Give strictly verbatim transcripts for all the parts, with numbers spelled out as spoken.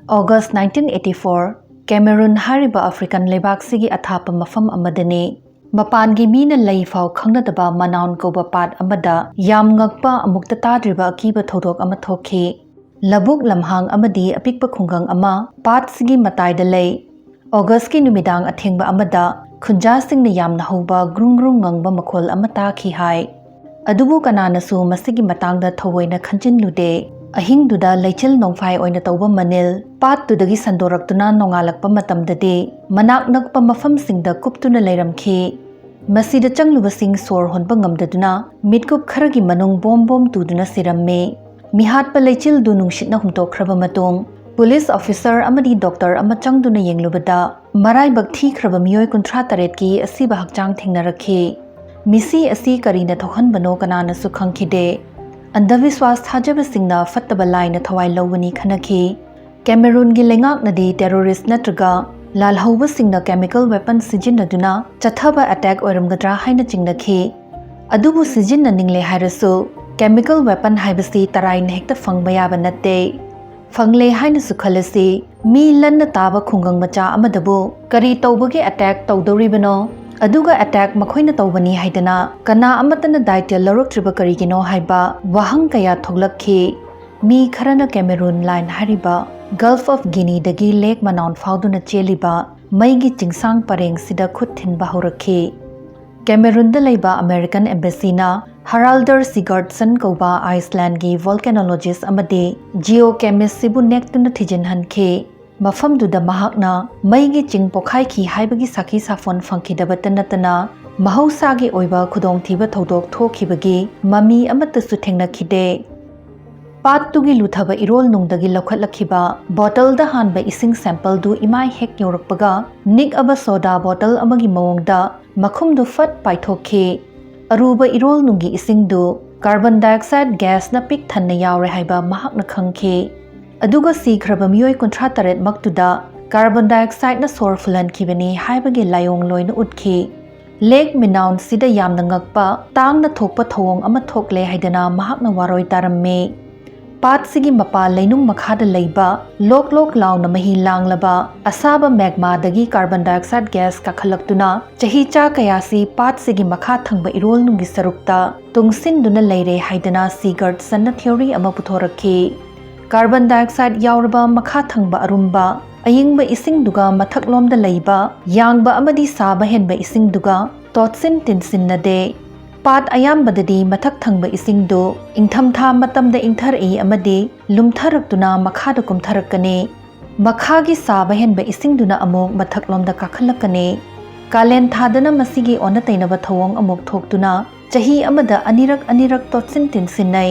August nineteen eighty-four, Cameroon ꯍꯥꯏꯔꯤꯕ African ꯂꯩꯕꯥꯛꯁꯤꯒꯤ ꯑꯊꯥꯞꯄ ꯃꯐꯝ ꯑꯃꯗꯅꯤ꯫ ꯃꯄꯥꯟꯒꯤ ꯃꯤꯅ ꯂꯩ ꯐꯥꯎ ꯈꯪꯅꯗꯕ ꯃꯅꯥꯎꯟ ꯀꯧꯕ ꯄꯥꯠ ꯑꯃꯗ ꯌꯥꯝ ꯉꯛꯄ, ꯑꯃꯨꯛꯇ ꯇꯥꯗ꯭ꯔꯤꯕ ꯑꯀꯤꯕ ꯊꯧꯗꯣꯛ ꯑꯃ ꯊꯣꯛꯈꯤ꯫ ꯂꯧꯕꯨꯛ ꯂꯝꯍꯥꯡ ꯑꯃꯗꯤ ꯑꯄꯤꯛꯄ ꯈꯨꯡꯒꯪ ꯑꯃ ꯄꯥꯠꯁꯤꯒꯤ ꯃꯇꯥꯏꯗ ꯂꯩ꯫ Augustꯀꯤ ꯅꯨꯃꯤꯗꯥꯡ ꯑꯊꯦꯡꯕ ꯑꯃꯗ ꯈꯨꯟꯖꯥꯁꯤꯡꯅ ꯌꯥꯝꯅ ꯍꯧꯕ ꯒ꯭ꯔꯨꯡ ꯒ꯭ꯔꯨꯡ ꯉꯪꯕ ꯃꯈꯣꯜ ꯑꯃ ꯇꯥꯈꯤ ꯍꯥꯏ꯫ ꯑꯗꯨꯕꯨ ꯀꯅꯥꯅꯁꯨ ꯃꯁꯤꯒꯤ ꯃꯇꯥꯡꯗ ꯊꯑꯣꯏꯅ ꯈꯟꯖꯤꯜꯂꯨꯗꯦ꯫ ꯑꯍꯤꯡꯗꯨꯗ ꯂꯩꯆꯤꯜ ꯅꯣꯡꯐꯥꯏ ꯑꯣꯏꯅ ꯇꯧꯕ ꯃꯅꯤꯜ ꯄꯥꯠꯇꯨꯗꯒꯤ ꯁꯟꯗꯣꯔꯛꯇꯨꯅ ꯅꯣꯡꯉꯥꯜꯂꯛꯄ ꯃꯇꯝꯗꯗꯤ ꯃꯅꯥꯛ ꯅꯛꯄ ꯃꯐꯝꯁꯤꯡꯗ ꯀꯨꯞꯇꯨꯅ ꯂꯩꯔꯝꯈꯤ꯫ ꯃꯁꯤꯗ ꯆꯪꯂꯨꯕꯁꯤꯡ ꯁꯣꯔ ꯍꯣꯟꯕ ꯉꯝꯗꯗꯨꯅ ꯃꯤꯠꯀꯨꯞ ꯈꯔꯒꯤ ꯃꯅꯨꯡ ꯕꯣꯝ ꯕꯣꯝ ꯇꯨꯗꯨꯅ ꯁꯤꯔꯝꯃꯤ꯫ ꯃꯤꯍꯥꯠꯄ ꯂꯩꯆꯤꯜꯗꯨ ꯅꯨꯡꯁꯤꯠꯅ ꯍꯨꯝꯇꯣꯛꯈ꯭ꯔꯕ ꯃꯇꯨꯡ, ꯄꯨꯂꯤꯁ ꯑꯣꯐꯤꯁꯥꯔ ꯑꯃꯗꯤ ꯗꯣꯛꯇꯔ ꯑꯃ ꯆꯪꯗꯨꯅ ꯌꯦꯡꯂꯨꯕꯗ, ꯃꯔꯥꯏꯕꯛ ꯊꯤꯈ꯭ꯔꯕ ꯃꯤꯑꯣꯏ ꯀꯨꯟꯊ꯭ꯔꯥ ꯇꯔꯦꯠꯀꯤ ꯑꯁꯤꯕ ꯍꯛꯆꯥꯡ ꯊꯦꯡꯅꯔꯛꯈꯤ꯫ ꯃꯤꯁꯤ ꯑꯁꯤ ꯀꯔꯤꯅ ꯊꯣꯛꯍꯟꯕꯅꯣ ꯀꯅꯥꯅꯁꯨ ꯈꯪꯈꯤꯗꯦ꯫ ꯑꯟꯙꯕꯤꯁ꯭ꯋꯥꯁ ꯊꯥꯖꯕꯁꯤꯡꯅ ꯐꯠꯇꯕ ꯂꯥꯏꯅ ꯊꯋꯥꯏ ꯂꯧꯕꯅꯤ ꯈꯟꯅꯈꯤ꯫ ꯀꯦꯃꯦꯔꯨꯟꯒꯤ ꯂꯩꯉꯥꯛꯅꯗꯤ terrorist ꯅꯠꯇ꯭ꯔꯒ ꯂꯥꯜꯍꯧꯕꯁꯤꯡꯅ chemical weapon ꯁꯤꯖꯤꯟꯅꯗꯨꯅ ꯆꯠꯊꯕ attack ꯑꯣꯏꯔꯝꯒꯗ꯭ꯔꯥ ꯍꯥꯏꯅ ꯆꯤꯡꯅꯈꯤ꯫ ꯑꯗꯨꯕꯨ ꯁꯤꯖꯤꯟꯅꯅꯤꯡꯂꯦ ꯍꯥꯏꯔꯁꯨ, chemical weapon ꯍꯥꯏꯕꯁꯤ ꯇꯔꯥꯏꯅ ꯍꯦꯛꯇ ꯐꯪꯕ ꯌꯥꯕ ꯅꯠꯇꯦ꯫ ꯐꯪꯂꯦ ꯍꯥꯏꯅꯁꯨ ꯈꯜꯂꯁꯤ, ꯃꯤ ꯂꯟꯅ ꯇꯥꯕ ꯈꯨꯡꯒꯪ ꯃꯆꯥ ꯑꯃꯗꯕꯨ ꯀꯔꯤ ꯇꯧꯕꯒꯤ attack ꯇꯧꯗꯧꯔꯤꯕꯅꯣ? ꯑꯗꯨꯒ attack ꯃꯈꯣꯏꯅ ꯇꯧꯕꯅꯤ ꯍꯥꯏꯗꯅ ꯀꯅꯥ ꯑꯃꯠꯇꯅ ꯗꯥꯏꯇ꯭ꯌ ꯂꯧꯔꯛꯇ꯭ꯔꯤꯕ ꯀꯔꯤꯒꯤꯅꯣ ꯍꯥꯏꯕ ꯋꯥꯍꯪ ꯀꯌꯥ ꯊꯣꯛꯂꯛꯈꯤ꯫ ꯃꯤ ꯈꯔꯅ Cameroon Line ꯍꯥꯏꯔꯤꯕ Gulf of Guineaꯗꯒꯤ ꯂꯦꯛ ꯃꯅꯥꯎꯟ ꯐꯥꯎꯗꯨꯅ ꯆꯦꯜꯂꯤꯕ ꯃꯩꯒꯤ ꯆꯤꯡꯁꯥꯡ ꯄꯔꯦꯡꯁꯤꯗ ꯈꯨꯠ ꯊꯤꯟꯕ ꯍꯧꯔꯛꯈꯤ꯫ ꯀꯦꯃꯦꯔꯨꯟꯗ ꯂꯩꯕ American Embassyꯅ ꯍꯔꯥꯜꯗꯔ ꯁꯤꯒꯔꯠꯁꯟ ꯀꯧꯕ Icelandꯒꯤ volcanologist ꯑꯃꯗꯤ geochemistꯁꯤꯕꯨ ꯅꯦꯛꯇꯨꯅ ꯊꯤꯖꯤꯟꯍꯟꯈꯤ꯫ ꯃꯐꯝꯗꯨꯗ ꯃꯍꯥꯛꯅ ꯃꯩꯒꯤ ꯆꯤꯡ ꯄꯣꯈꯥꯏꯈꯤ ꯍꯥꯏꯕꯒꯤ ꯁꯥꯈꯤ ꯁꯥꯐꯣꯟ ꯐꯪꯈꯤꯗꯕꯇ ꯅꯠꯇꯅ, ꯃꯍꯧꯁꯥꯒꯤ ꯑꯣꯏꯕ ꯈꯨꯗꯣꯡꯊꯤꯕ ꯊꯧꯗꯣꯛ ꯊꯣꯛꯈꯤꯕꯒꯤ ꯃꯃꯤ ꯑꯃꯠꯇꯁꯨ ꯊꯦꯡꯅꯈꯤꯗꯦ꯫ ꯄꯥꯠꯇꯨꯒꯤ ꯂꯨꯊꯕ ꯏꯔꯣꯜ ꯅꯨꯡꯗꯒꯤ ꯂꯧꯈꯠꯂꯛꯈꯤꯕ ꯕꯣꯇꯜꯗ ꯍꯥꯟꯕ ꯏꯁꯤꯡ sampleꯗꯨ ꯏꯃꯥꯏ ꯍꯦꯛ ꯌꯧꯔꯛꯄꯒ, ꯅꯤꯛꯑꯕ soda bottle ꯑꯃꯒꯤ ꯃꯑꯣꯡꯗ ꯃꯈꯨꯝꯗꯨ ꯐꯠ ꯄꯥꯏꯊꯣꯛꯈꯤ꯫ ꯑꯔꯨꯕ ꯏꯔꯣꯜ ꯅꯨꯡꯒꯤ ꯏꯁꯤꯡꯗꯨ carbon dioxide gasꯅ ꯄꯤꯛ ꯊꯟꯅ ꯌꯥꯎꯔꯦ ꯍꯥꯏꯕ ꯃꯍꯥꯛꯅ ꯈꯪꯈꯤ꯫ ꯑꯗꯨꯒ ꯁꯤꯈ꯭ꯔꯕ ꯃꯤꯑꯣꯏ ꯀꯨꯟꯊ꯭ꯔꯥ ꯇꯔꯦꯠ ꯃꯛꯇꯨꯗ carbon dioxideꯅ ꯁꯣꯔ ꯐꯨꯜꯍꯟꯈꯤꯕꯅꯤ ꯍꯥꯏꯕꯒꯤ ꯂꯥꯏꯑꯣꯡ ꯂꯣꯏꯅ ꯎꯠꯈꯤ꯫ ꯂꯦꯛ ꯃꯤꯅꯥꯎꯟꯁꯤꯗ ꯌꯥꯝꯅ ꯉꯛꯄ, ꯇꯥꯡꯅ ꯊꯣꯛꯄ ꯊꯧꯑꯣꯡ ꯑꯃ ꯊꯣꯛꯂꯦ ꯍꯥꯏꯗꯅ ꯃꯍꯥꯛꯅ ꯋꯥꯔꯣꯏ ꯇꯥꯔꯝꯃꯤ꯫ ꯄꯥꯠꯁꯤꯒꯤ ꯃꯄꯥ ꯂꯩꯅꯨꯡ ꯃꯈꯥꯗ ꯂꯩꯕ ꯂꯣꯛ ꯂꯣꯛ ꯂꯥꯎꯅ ꯃꯍꯤ ꯂꯥꯡꯂꯕ ꯑꯁꯥꯕ ꯃꯦꯒꯃꯥꯗꯒꯤ ꯀꯥꯔꯕꯟ ꯗꯥꯏꯑꯣꯛꯁꯥꯏꯗ ꯒ꯭ꯌꯥꯁ ꯀꯥꯈꯠꯂꯛꯇꯨꯅ ꯆꯍꯤ ꯆꯥ ꯀꯌꯥꯁꯤ ꯄꯥꯠꯁꯤꯒꯤ ꯃꯈꯥ ꯊꯪꯕ ꯏꯔꯣꯜꯅꯨꯡꯒꯤ ꯁꯔꯨꯛꯇ ꯇꯨꯡꯁꯤꯟꯗꯨꯅ ꯂꯩꯔꯦ ꯍꯥꯏꯗꯅ ꯁꯤꯒꯔꯠꯁꯟꯅ ꯊꯤꯑꯣꯔꯤ ꯑꯃ ꯄꯨꯊꯣꯔꯛꯈꯤ꯫ ꯀꯥꯔꯕꯟ ꯗꯥꯏꯑꯣꯛꯁꯥꯏꯗ ꯌꯥꯎꯔꯕ ꯃꯈꯥ ꯊꯪꯕ ꯑꯔꯨꯝꯕ ꯑꯏꯪꯕ ꯏꯁꯤꯡꯗꯨꯒ ꯃꯊꯛꯂꯣꯝꯗ ꯂꯩꯕ ꯌꯥꯡꯕ ꯑꯃꯗꯤ ꯁꯥꯕ ꯍꯦꯟꯕ ꯏꯁꯤꯡꯗꯨꯒ ꯇꯣꯠꯁꯤꯟ ꯇꯤꯟꯁꯤꯟꯅꯗꯦ꯫ ꯄꯥꯠ ꯑꯌꯥꯝꯕꯗꯗꯤ ꯃꯊꯛ ꯊꯪꯕ ꯏꯁꯤꯡꯗꯨ ꯏꯪꯊꯝꯊꯥ ꯃꯇꯝꯗ ꯏꯪꯊꯔꯛꯏ ꯑꯃꯗꯤ ꯂꯨꯝꯊꯔꯛꯇꯨꯅ ꯃꯈꯥꯗ ꯀꯨꯝꯊꯔꯛꯀꯅꯤ꯫ ꯃꯈꯥꯒꯤ ꯁꯥꯕ ꯍꯦꯟꯕ ꯏꯁꯤꯡꯗꯨꯅ ꯑꯃꯨꯛ ꯃꯊꯛꯂꯣꯝꯗ ꯀꯥꯈꯠꯂꯛꯀꯅꯤ꯫ ꯀꯥꯂꯦꯟ ꯊꯥꯗꯅ ꯃꯁꯤꯒꯤ ꯑꯣꯟꯅ ꯇꯩꯅꯕ ꯊꯧꯑꯣꯡ ꯑꯃꯨꯛ ꯊꯣꯛꯇꯨꯅ ꯆꯍꯤ ꯑꯃꯗ ꯑꯅꯤꯔꯛ ꯑꯅꯤꯔꯛ ꯇꯣꯠꯁꯤꯟ ꯇꯤꯟꯁꯤꯟꯅꯩ꯫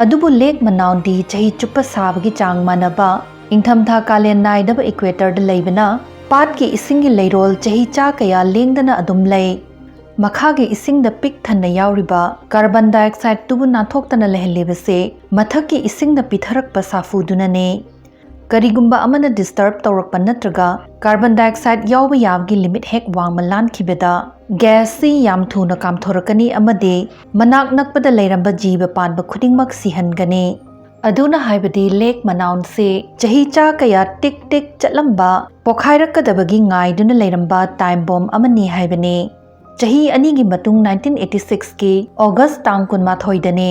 ꯑꯗꯨꯕꯨ ꯂꯦꯛ ꯃꯅꯥꯎꯟꯗꯤ ꯆꯍꯤ ꯆꯨꯞꯄ ꯁꯥꯕꯒꯤ ꯆꯥꯡ ꯃꯥꯟꯅꯕ, ꯏꯪꯊꯝꯊꯥ ꯀꯥꯂꯦꯟ ꯅꯥꯏꯗꯕ ꯏꯀ꯭ꯋꯦꯇꯔꯗ ꯂꯩꯕꯅ ꯄꯥꯠꯀꯤ ꯏꯁꯤꯡꯒꯤ ꯂꯩꯔꯣꯜ ꯆꯍꯤ ꯆꯥ ꯀꯌꯥ ꯂꯦꯡꯗꯅ ꯑꯗꯨꯝ ꯂꯩ꯫ ꯃꯈꯥꯒꯤ ꯏꯁꯤꯡꯗ ꯄꯤꯛ ꯊꯟꯅ ꯌꯥꯎꯔꯤꯕ ꯀꯥꯔꯕꯟ ꯗꯥꯏꯑꯣꯛꯁꯥꯏꯗꯇꯨꯕꯨ ꯅꯥꯟꯊꯣꯛꯇꯅ ꯂꯩꯍꯜꯂꯤꯕꯁꯦ ꯃꯊꯛꯀꯤ ꯏꯁꯤꯡꯗ ꯄꯤꯊꯔꯛꯄ ꯁꯥꯐꯨꯗꯨꯅꯅꯦ꯫ ꯀꯔꯤꯒꯨꯝꯕ ꯑꯃꯅ ꯗꯤꯁꯇꯔꯕ ꯇꯧꯔꯛꯄ ꯅꯠꯇ꯭ꯔꯒ ꯀꯥꯔꯕꯟ ꯗꯥꯏꯑꯣꯛꯁꯥꯏꯗ ꯌꯥꯎꯕ ꯌꯥꯕꯒꯤ ꯂꯤꯃꯤꯠ ꯍꯦꯛ ꯋꯥꯡꯃ ꯂꯥꯟꯈꯤꯕꯗ, ꯒ꯭ꯌꯥꯁꯁꯤ ꯌꯥꯝ ꯊꯨꯅ ꯀꯥꯝꯊꯣꯔꯛꯀꯅꯤ ꯑꯃꯗꯤ ꯃꯅꯥꯛ ꯅꯛꯄꯗ ꯂꯩꯔꯝꯕ ꯖꯤꯕ ꯄꯥꯟꯕ ꯈꯨꯗꯤꯡꯃꯛ ꯁꯤꯍꯟꯒꯅꯤ꯫ ꯑꯗꯨꯅ ꯍꯥꯏꯕꯗꯤ ꯂꯦꯛ ꯃꯅꯥꯎꯟꯁꯤ ꯆꯍꯤ ꯆꯥ ꯀꯌꯥ ꯇꯤꯛ ꯇꯤꯛ ꯆꯠꯂꯝꯕ ꯄꯣꯈꯥꯏꯔꯛꯀꯗꯕꯒꯤ ꯉꯥꯏꯗꯨꯅ ꯂꯩꯔꯝꯕ ꯇꯥꯏꯝ ꯕꯣꯝ ꯑꯃꯅꯤ ꯍꯥꯏꯕꯅꯤ꯫ ꯆꯍꯤ ꯑꯅꯤꯒꯤ ꯃꯇꯨꯡ ꯅꯥꯏꯟꯇꯤꯟ ꯑꯩꯠꯇꯤ ꯁꯤꯛꯁꯀꯤ ꯑꯣꯒꯁ ꯇꯥꯡ ꯀꯨꯟꯃꯥꯊꯣꯏꯗꯅꯤ꯫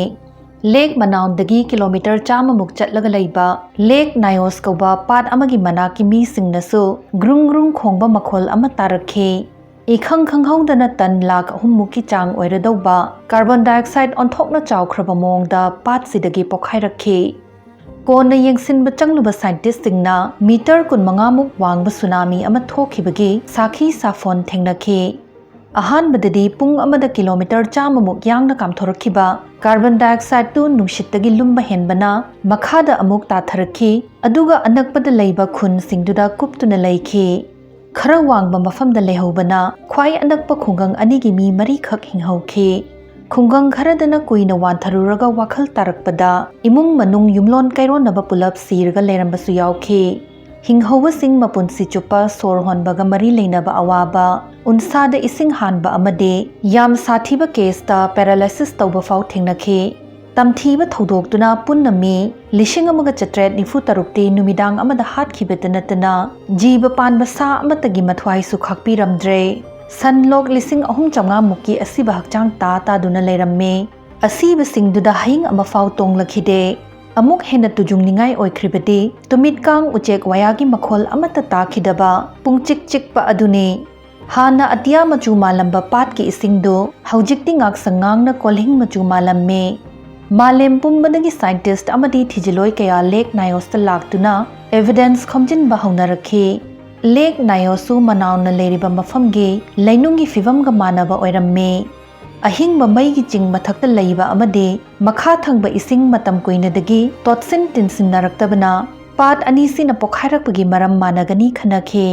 ꯂꯦꯛ ꯃꯅꯥꯎꯟꯗꯒꯤ ꯀꯤꯂꯣꯃꯤꯇꯔ ꯆꯥꯝꯃꯃꯨꯛ ꯆꯠꯂꯒ ꯂꯩꯕ ꯂꯦꯛ ꯅꯥꯏꯑꯣꯁ ꯀꯧꯕ ꯄꯥꯠ ꯑꯃꯒꯤ ꯃꯅꯥꯛꯀꯤ ꯃꯤꯁꯤꯡꯅꯁꯨ ꯒ꯭ꯔꯨꯡ ꯒ꯭ꯔꯨꯡ ꯈꯣꯡꯕ ꯃꯈꯣꯜ ꯑꯃ ꯇꯥꯔꯛꯈꯤ꯫ ꯏꯈꯪ ꯈꯪꯍꯧꯗꯅ ꯇꯟ ꯂꯥꯈ ꯑꯍꯨꯝꯃꯨꯛꯀꯤ ꯆꯥꯡ ꯑꯣꯏꯔꯗꯧꯕ ꯀꯥꯔꯕꯣꯟ ꯗꯥꯏꯑꯣꯛꯁꯥꯏꯗ ꯑꯣꯟꯊꯣꯛꯅ ꯆꯥꯎꯈ꯭ꯔꯕ ꯃꯑꯣꯡꯗ ꯄꯥꯠꯁꯤꯗꯒꯤ ꯄꯣꯈꯥꯏꯔꯛꯈꯤ꯫ ꯀꯣꯟꯅ ꯌꯦꯡꯁꯤꯟꯕ ꯆꯪꯂꯨꯕ ꯁꯥꯏꯟꯇꯤꯁꯁꯤꯡꯅ ꯃꯤꯇꯔ ꯀꯨꯟꯃꯉꯥꯃꯨꯛ ꯋꯥꯡꯕ ꯁꯨꯅꯥꯃꯤ ꯑꯃ ꯊꯣꯛꯈꯤꯕꯒꯤ ꯁꯥꯈꯤ ꯁꯥꯐꯣꯟ ꯊꯦꯡꯅꯈꯤ꯫ ꯑꯍꯥꯟꯕꯗꯗꯤ ꯄꯨꯡ ꯑꯃꯗ ꯀꯤꯂꯣꯃꯤꯇꯔ ꯆꯥꯝꯃꯃꯨꯛ ꯌꯥꯡꯅ ꯀꯥꯝꯊꯣꯔꯛꯈꯤꯕ ꯀꯥꯔꯕꯣꯟ ꯗꯥꯏꯑꯣꯛꯁꯥꯏꯗꯇꯨ ꯅꯨꯡꯁꯤꯠꯇꯒꯤ ꯂꯨꯝꯕ ꯍꯦꯟꯕꯅ ꯃꯈꯥꯗ ꯑꯃꯨꯛ ꯇꯥꯊꯔꯛꯈꯤ, ꯑꯗꯨꯒ ꯑꯅꯛꯄꯗ ꯂꯩꯕ ꯈꯨꯟꯁꯤꯡꯗꯨꯗ ꯀꯨꯞꯇꯨꯅ ꯂꯩꯈꯤ꯫ ꯈꯔ ꯋꯥꯡꯕ ꯃꯐꯝꯗ ꯂꯩꯍꯧꯕꯅ ꯈ꯭ꯋꯥꯏ ꯑꯅꯛꯄ ꯈꯨꯡꯒꯪ ꯑꯅꯤꯒꯤ ꯃꯤ ꯃꯔꯤꯈꯛ ꯍꯤꯡꯍꯧꯈꯤ꯫ ꯈꯨꯡꯒꯪ ꯈꯔꯗꯅ ꯀꯨꯏꯅ ꯋꯥꯟꯊꯔꯨꯔꯒ ꯋꯥꯈꯜ ꯇꯥꯔꯛꯄꯗ ꯏꯃꯨꯡ ꯃꯅꯨꯡ ꯌꯨꯝꯂꯣꯟ ꯀꯩꯔꯣꯟꯅꯕ ꯄꯨꯂꯞ ꯁꯤꯔꯒ ꯂꯩꯔꯝꯕꯁꯨ ꯌꯥꯎꯈꯤ꯫ ꯍꯤꯡꯍꯧꯕꯁꯤꯡ ꯃꯄꯨꯟꯁꯤ ꯆꯨꯞꯄ ꯁꯣꯔ ꯍꯣꯟꯕꯒ ꯃꯔꯤ ꯂꯩꯅꯕ ꯑꯋꯥꯕ, ꯎꯟꯁꯥꯗ ꯏꯁꯤꯡ ꯍꯥꯟꯕ ꯑꯃꯗꯤ ꯌꯥꯝ ꯁꯥꯊꯤꯕ ꯀꯦꯁꯇ ꯄꯦꯔꯥꯂꯥꯏꯁꯤꯁ ꯇꯧꯕ ꯐꯥꯎ ꯊꯦꯡꯅꯈꯤ꯫ ꯇꯝꯊꯤꯕ ꯊꯧꯗꯣꯛꯇꯨꯅ ꯄꯨꯟꯅ ꯃꯤ ꯂꯤꯁꯤꯡ ꯑꯃꯒ ꯆꯥꯇ꯭ꯔꯦꯠ ꯅꯤꯐꯨ ꯇꯔꯨꯛꯇꯤ ꯅꯨꯃꯤꯗꯥꯡ ꯑꯃꯗ ꯍꯥꯠꯈꯤꯕꯇ ꯅꯠꯇꯅ, ꯖꯤꯕ ꯄꯥꯟꯕ ꯁꯥ ꯑꯃꯠꯇꯒꯤ ꯃꯊ꯭ꯋꯥꯏꯁꯨ ꯈꯥꯛꯄꯤꯔꯝꯗ꯭ꯔꯦ꯫ ꯁꯟ ꯂꯣꯛ ꯂꯤꯁꯤꯡ ꯑꯍꯨꯝ ꯆꯥꯝꯃꯉꯥ ꯃꯨꯛꯀꯤ ꯑꯁꯤꯕ ꯍꯛꯆꯥꯡ ꯇꯥ ꯇꯥꯗꯨꯅ ꯂꯩꯔꯝꯃꯤ꯫ ꯑꯁꯤꯕꯁꯤꯡꯗꯨꯗ ꯍꯌꯤꯡ ꯑꯃꯐꯥꯎ ꯇꯣꯡꯂꯛꯈꯤꯗꯦ꯫ ꯑꯃꯨꯛ ꯍꯦꯟꯅ ꯇꯨꯖꯨꯡꯅꯤꯡꯉꯥꯏ ꯑꯣꯏꯈ꯭ꯔꯤꯕꯗꯤ, ꯇꯨꯃꯤꯠꯀꯥꯡ ꯎꯆꯦꯛ ꯋꯥꯌꯥꯒꯤ ꯃꯈꯣꯜ ꯑꯃꯠꯇ ꯇꯥꯈꯤꯗꯕ ꯄꯨꯡꯆꯤꯛ ꯆꯤꯛꯄ ꯑꯗꯨꯅꯤ꯫ ꯍꯥꯟꯅ ꯑꯇꯤꯌꯥ ꯃꯆꯨ ꯃꯥꯜꯂꯝꯕ ꯄꯥꯠꯀꯤ ꯏꯁꯤꯡꯗꯨ ꯍꯧꯖꯤꯛꯇꯤ ꯉꯥꯛꯁꯪ ꯉꯥꯡꯅ ꯀꯣꯜꯍꯤꯡ ꯃꯆꯨ ꯃꯥꯜꯂꯝꯃꯤ꯫ ꯃꯥꯂꯦꯝ ꯄꯨꯝꯕꯗꯒꯤ scientist ꯑꯃꯗꯤ ꯊꯤꯖꯤꯜꯂꯣꯏ ꯀꯌꯥ ꯂꯦꯛ ꯅꯥꯏꯑꯣꯁꯇ ꯂꯥꯛꯇꯨꯅ evidence ꯈꯣꯝꯖꯤꯟꯕ ꯍꯧꯅꯔꯛꯈꯤ꯫ ꯂꯦꯛ ꯅꯥꯏꯑꯣꯁꯁꯨ ꯃꯅꯥꯎꯅ ꯂꯩꯔꯤꯕ ꯃꯐꯝꯒꯤ ꯂꯩꯅꯨꯡꯒꯤ ꯐꯤꯕꯝꯒ ꯃꯥꯟꯅꯕ ꯑꯣꯏꯔꯝꯃꯤ꯫ ꯑꯍꯤꯡꯕ ꯃꯩꯒꯤ ꯆꯤꯡ ꯃꯊꯛꯇ ꯂꯩꯕ ꯑꯃꯗꯤ ꯃꯈꯥ ꯊꯪꯕ ꯏꯁꯤꯡ ꯃꯇꯝ ꯀꯨꯏꯅꯗꯒꯤ ꯇꯣꯠꯁꯤꯟ ꯇꯤꯟꯁꯤꯟꯅꯔꯛꯇꯕꯅ ꯄꯥꯠ ꯑꯅꯤꯁꯤꯅ ꯄꯣꯈꯥꯏꯔꯛꯄꯒꯤ ꯃꯔꯝ ꯃꯥꯟꯅꯒꯅꯤ ꯈꯟꯅꯈꯤ꯫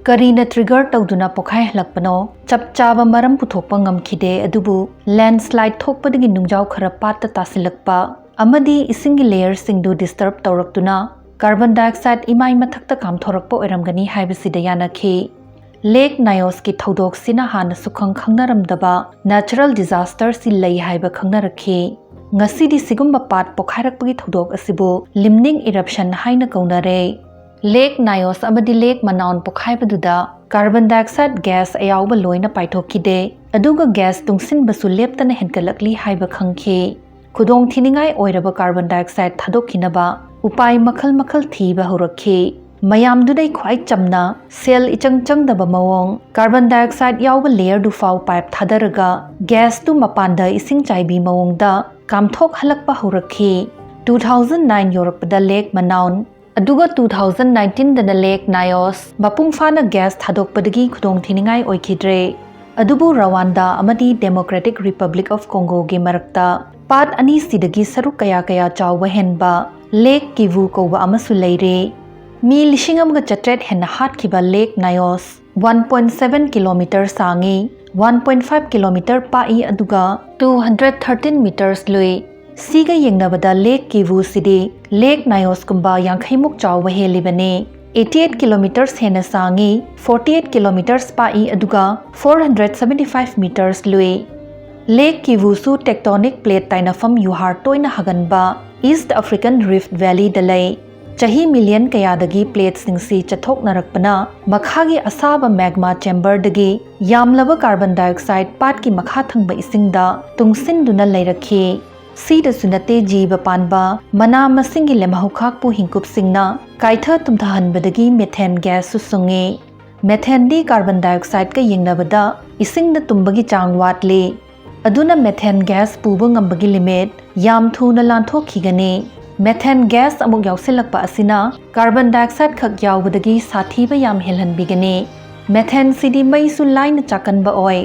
ꯀꯔꯤꯅ trigger ꯇꯧꯗꯨꯅ ꯄꯣꯈꯥꯏꯍꯜꯂꯛꯄꯅꯣ ꯆꯞ ꯆꯥꯕ ꯃꯔꯝ ꯄꯨꯊꯣꯛꯄ ꯉꯝꯈꯤꯗꯦ, ꯑꯗꯨꯕꯨ landslide ꯊꯣꯛꯄꯗꯒꯤ ꯅꯨꯡꯖꯥꯎ ꯈꯔ ꯄꯥꯠꯇ ꯇꯥꯁꯤꯜꯂꯛꯄ ꯑꯃꯗꯤ ꯏꯁꯤꯡꯒꯤ layerꯁꯤꯡꯗꯨ disturb ꯇꯧꯔꯛꯇꯨꯅ carbon dioxide ꯏꯃꯥꯏ ꯃꯊꯛꯇ ꯀꯥꯝꯊꯣꯔꯛꯄ ꯑꯣꯏꯔꯝꯒꯅꯤ ꯍꯥꯏꯕꯁꯤꯗ ꯌꯥꯅꯈꯤ꯫ ꯂꯦꯛ ꯅꯥꯏꯑꯣꯁꯀꯤ ꯊꯧꯗꯣꯛꯁꯤꯅ ꯍꯥꯟꯅ ꯁꯨꯈꯪ ꯈꯪꯅꯔꯝꯗꯕ natural disasterꯁꯤ ꯂꯩ ꯍꯥꯏꯕ ꯈꯪꯅꯔꯛꯈꯤ꯫ ꯉꯁꯤꯗꯤ ꯁꯤꯒꯨꯝꯕ ꯄꯥꯠ ꯄꯣꯈꯥꯏꯔꯛꯄꯒꯤ ꯊꯧꯗꯣꯛ ꯑꯁꯤꯕꯨ limning eruption ꯍꯥꯏꯅ ꯀꯧꯅꯔꯦ꯫ ꯂꯦꯛ ꯅꯥꯏꯑꯣꯁ ꯑꯃꯗꯤ ꯂꯦꯛ ꯃꯅꯥꯎꯟ ꯄꯣꯈꯥꯏꯕꯗꯨꯗ carbon dioxide gas ꯑꯌꯥꯎꯕ ꯂꯣꯏꯅ ꯄꯥꯏꯊꯣꯛꯈꯤꯗꯦ, ꯑꯗꯨꯒ gas ꯇꯨꯡꯁꯤꯟꯕꯁꯨ ꯂꯦꯞꯇꯅ ꯍꯦꯟꯒꯠꯂꯛꯂꯤ ꯍꯥꯏꯕ ꯈꯪꯈꯤ꯫ ꯈꯨꯗꯣꯡꯊꯤꯅꯤꯡꯉꯥꯏ ꯑꯣꯏꯔꯕ carbon dioxide ꯊꯥꯗꯣꯛꯈꯤꯅꯕ ꯎꯄꯥꯏ ꯃꯈꯜ ꯃꯈꯜ ꯊꯤꯕ ꯍꯧꯔꯛꯈꯤ꯫ ꯃꯌꯥꯝꯗꯨꯗꯩ ꯈ꯭ꯋꯥꯏ ꯆꯝꯅ, ꯁꯦꯜ ꯏꯆꯪ ꯆꯪꯗꯕ ꯃꯑꯣꯡ, carbon dioxide ꯌꯥꯎꯕ layerꯗꯨ ꯐꯥꯎ pipe ꯊꯥꯗꯔꯒ gasꯇꯨ ꯃꯄꯥꯟꯗ ꯏꯁꯤꯡ ꯆꯥꯏꯕꯤ ꯃꯑꯣꯡꯗ ꯀꯥꯝꯊꯣꯛꯍꯜꯂꯛꯄ ꯍꯧꯔꯛꯈꯤ꯫ Two thousand nine ꯌꯧꯔꯛꯄꯗ ꯂꯦꯛ ꯃꯅꯥꯎꯟ, ꯑꯗꯨꯒ two thousand nineteenꯗꯅ ꯂꯦꯛ ꯅꯥꯏꯑꯣꯁ ꯃꯄꯨꯡ ꯐꯥꯅ gas ꯊꯥꯗꯣꯛꯄꯗꯒꯤ ꯈꯨꯗꯣꯡꯊꯤꯅꯤꯡꯉꯥꯏ ꯑꯣꯏꯈꯤꯗ꯭ꯔꯦ꯫ ꯑꯗꯨꯕꯨ ꯔꯋꯥꯟꯗꯥ ꯑꯃꯗꯤ Democratic Republic of Congoꯒꯤ ꯃꯔꯛꯇ ꯄꯥꯠ ꯑꯅꯤꯁꯤꯗꯒꯤ ꯁꯔꯨꯛ ꯀꯌꯥ ꯀꯌꯥ ꯆꯥꯎꯕ ꯍꯦꯟꯕ ꯂꯦꯛ ꯀꯤꯚꯨ ꯀꯧꯕ ꯑꯃꯁꯨ ꯂꯩꯔꯦ꯫ ꯃꯤ ꯂꯤꯁꯤꯡ ꯑꯃꯒ ꯆꯥꯇ꯭ꯔꯦꯠ ꯍꯦꯟꯅ ꯍꯥꯠꯈꯤꯕ ꯂꯦꯛ ꯅꯥꯏꯑꯣꯁ one point seven kilometre ꯁꯥꯡꯉꯤ, one point five kilometre ꯄꯥꯛꯏ, ꯑꯗꯨꯒ two hundred thirteen metres ꯂꯨꯏ꯫ ꯁꯤꯒ ꯌꯦꯡꯅꯕꯗ ꯂꯦꯛ ꯀꯤꯚꯨꯁꯤꯗꯤ ꯂꯦꯛ ꯅꯥꯏꯑꯣꯁꯀꯨꯝꯕ ꯌꯥꯡꯈꯩꯃꯨꯛ ꯆꯥꯎꯕ ꯍꯦꯜꯂꯤꯕꯅꯤ꯫ Eighty eight kilometres ꯍꯦꯟꯅ ꯁꯥꯡꯉꯤ, forty eight kilometres ꯄꯥꯛꯏ, ꯑꯗꯨꯒ four hundred seventy five metres ꯂꯨꯏ꯫ ꯂꯦꯛ ꯀꯤꯋꯨꯁꯨ tectonic plate ꯇꯥꯏꯅꯐꯝ ꯌꯨꯍꯥꯔ ꯇꯣꯏꯅ ꯍꯥꯒꯟꯕ East African Rift Valleyꯗ ꯂꯩ꯫ ꯆꯍꯤ ꯃꯤꯂꯤꯌꯟ ꯀꯌꯥꯗꯒꯤ plateꯁꯤꯡꯁꯤ ꯆꯠꯊꯣꯛꯅꯔꯛꯄꯅ ꯃꯈꯥꯒꯤ ꯑꯁꯥꯕ magma chamberꯗꯒꯤ ꯌꯥꯝꯂꯕ carbon dioxide ꯄꯥꯠꯀꯤ ꯃꯈꯥ ꯊꯪꯕ ꯏꯁꯤꯡꯗ ꯇꯨꯡꯁꯤꯟꯗꯨꯅ ꯂꯩꯔꯛꯈꯤ꯫ ꯁꯤꯗꯁꯨ ꯅꯠꯇꯦ, ꯖꯤꯕ ꯄꯥꯟꯕ, ꯃꯅꯥ ꯃꯁꯤꯡꯒꯤ ꯂꯦꯝꯍꯧꯈꯥꯛꯄꯨ ꯍꯤꯡꯀꯨꯞꯁꯤꯡꯅ ꯀꯥꯏꯊ ꯇꯨꯝꯊꯍꯟꯕꯗꯒꯤ methane gasꯁꯨ ꯁꯨꯡꯉꯤ꯫ Methaneꯗꯤ carbon dioxideꯀ ꯌꯦꯡꯅꯕꯗ ꯏꯁꯤꯡꯗ ꯇꯨꯝꯕꯒꯤ ꯆꯥꯡ ꯋꯥꯠꯂꯤ꯫ ꯑꯗꯨꯅ methane gas ꯄꯨꯕ ꯉꯝꯕꯒꯤ limit ꯌꯥꯝ ꯊꯨꯅ ꯂꯥꯟꯊꯣꯛꯈꯤꯒꯅꯤ꯫ Methane gas ꯑꯃꯨꯛ ꯌꯥꯎꯁꯤꯜꯂꯛꯄ ꯑꯁꯤꯅ carbon dioxide ꯈꯛ ꯌꯥꯎꯕꯗꯒꯤ ꯁꯥꯊꯤꯕ ꯌꯥꯝ ꯍꯦꯜꯍꯟꯕꯤꯒꯅꯤ꯫ Methaneꯁꯤꯗꯤ ꯃꯩꯁꯨ ꯂꯥꯏꯅ ꯆꯥꯛꯀꯟꯕ ꯑꯣꯏ꯫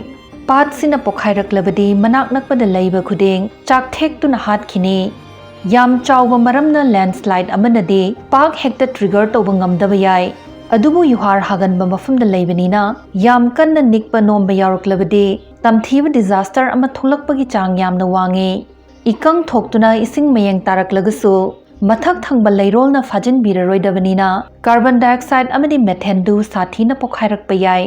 ꯄꯥꯠꯁꯤꯅ ꯄꯣꯈꯥꯏꯔꯛꯂꯕꯗꯤ ꯃꯅꯥꯛ ꯅꯛꯄꯗ ꯂꯩꯕ ꯈꯨꯗꯤꯡ ꯆꯥꯛꯊꯦꯛꯇꯨꯅ ꯍꯥꯠꯈꯤꯅꯤ꯫ ꯌꯥꯝ ꯆꯥꯎꯕ ꯃꯔꯝꯅ landslide ꯑꯃꯅꯗꯤ ꯄꯥꯛ ꯍꯦꯛꯇ trigger ꯇꯧꯕ ꯉꯝꯗꯕ ꯌꯥꯏ꯫ ꯑꯗꯨꯕꯨ ꯌꯨꯍꯥꯔ ꯍꯥꯒꯟꯕ ꯃꯐꯝꯗ ꯂꯩꯕꯅꯤꯅ ꯌꯥꯝ ꯀꯟꯅ ꯅꯤꯛꯄ ꯅꯣꯝꯕ ꯌꯥꯎꯔꯛꯂꯕꯗꯤ ꯇꯝꯊꯤꯕ disaster ꯑꯃ ꯊꯣꯛꯂꯛꯄꯒꯤ ꯆꯥꯡ ꯌꯥꯝꯅ ꯋꯥꯡꯉꯤ꯫ ꯏꯀꯪ ꯊꯣꯛꯇꯨꯅ ꯏꯁꯤꯡ ꯃꯌꯦꯡ ꯇꯥꯔꯛꯂꯒꯁꯨ ꯃꯊꯛ ꯊꯪꯕ ꯂꯩꯔꯣꯜꯅ ꯐꯥꯖꯤꯟꯕꯤꯔꯔꯣꯏꯗꯕꯅꯤꯅ carbon dioxide ꯑꯃꯗꯤ methaneꯗꯨ ꯁꯥꯊꯤꯅ ꯄꯣꯈꯥꯏꯔꯛꯄ ꯌꯥꯏ꯫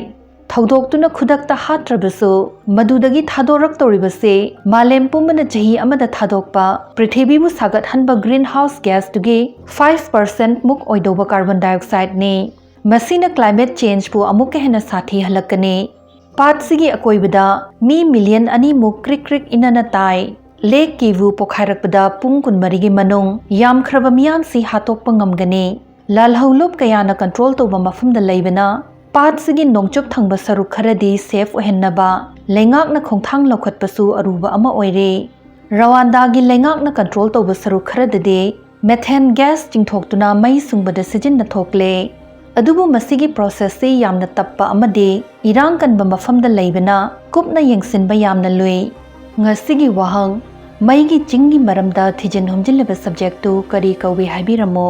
ꯊꯧꯗꯣꯛꯇꯨꯅ ꯈꯨꯗꯛꯇ ꯍꯥꯠꯇ꯭ꯔꯕꯁꯨ, ꯃꯗꯨꯗꯒꯤ ꯊꯥꯗꯣꯔꯛꯇꯧꯔꯤꯕꯁꯤ ꯃꯥꯂꯦꯝ ꯄꯨꯝꯕꯅ ꯆꯍꯤ ꯑꯃꯗ ꯊꯥꯗꯣꯛꯄ ꯄ꯭ꯔꯤꯊꯤꯕꯤꯕꯨ ꯁꯥꯒꯠꯍꯟꯕ greenhouse gasꯇꯨꯒꯤ five percent ꯃꯨꯛ ꯑꯣꯏꯗꯧꯕ carbon dioxideꯅꯤ꯫ ꯃꯁꯤꯅ climate changeꯄꯨ ꯑꯃꯨꯛꯀ ꯍꯦꯟꯅ ꯁꯥꯊꯤꯍꯜꯂꯛꯀꯅꯤ꯫ ꯄꯥꯠꯁꯤꯒꯤ ꯑꯀꯣꯏꯕꯗ ꯃꯤ ꯃꯤꯂꯤꯌꯟ ꯑꯅꯤꯃꯨꯛ ꯀ꯭ꯔꯤꯛ ꯀ꯭ꯔꯤꯛ ꯏꯅꯅ ꯇꯥꯏ꯫ ꯂꯦꯛ ꯀꯤꯋꯨ ꯄꯣꯈꯥꯏꯔꯛꯄꯗ ꯄꯨꯡ ꯀꯨꯟꯃꯔꯤꯒꯤ ꯃꯅꯨꯡ ꯌꯥꯝꯈ꯭ꯔꯕ ꯃꯤꯌꯥꯝꯁꯤ ꯍꯥꯠꯇꯣꯛꯄ ꯉꯝꯒꯅꯤ꯫ ꯂꯥꯜꯍꯧꯂꯨꯞ ꯀꯌꯥꯅ control ꯇꯧꯕ ꯃꯐꯝꯗ ꯂꯩꯕꯅ, ꯄꯥꯠꯁꯤꯒꯤ ꯅꯣꯡꯆꯨꯞ ꯊꯪꯕ ꯁꯔꯨꯛ ꯈꯔꯗꯤ safe ꯑꯣꯏꯍꯟꯅꯕ ꯂꯩꯉꯥꯛꯅ ꯈꯣꯡꯊꯥꯡ ꯂꯧꯈꯠꯄꯁꯨ ꯑꯔꯨꯕ ꯑꯃ ꯑꯣꯏꯔꯦ꯫ ꯔꯋꯥꯟꯗꯥꯒꯤ ꯂꯩꯉꯥꯛꯅ control ꯇꯧꯕ ꯁꯔꯨꯛ ꯈꯔꯗꯗꯤ methane gas ꯆꯤꯡꯊꯣꯛꯇꯨꯅ ꯃꯩ ꯁꯨꯡꯕꯗ ꯁꯤꯖꯤꯟꯅ ꯊꯣꯛꯂꯦ꯫ ꯑꯗꯨꯕꯨ ꯃꯁꯤꯒꯤ processꯁꯤ ꯌꯥꯝꯅ ꯇꯞꯄ ꯑꯃꯗꯤ ꯏꯔꯥꯡ ꯀꯟꯕ ꯃꯐꯝꯗ ꯂꯩꯕꯅ ꯀꯨꯞꯅ ꯌꯦꯡꯁꯤꯟꯕ ꯌꯥꯝꯅ ꯂꯨꯏ꯫ ꯉꯁꯤꯒꯤ ꯋꯥꯍꯪ, ꯃꯩꯒꯤ ꯆꯤꯡꯒꯤ ꯃꯔꯝꯗ ꯊꯤꯖꯤꯟ ꯍꯨꯝꯖꯤꯜꯂꯤꯕ subjectꯇꯨ ꯀꯔꯤ ꯀꯧꯏ ꯍꯥꯏꯕꯤꯔꯝꯃꯨ꯫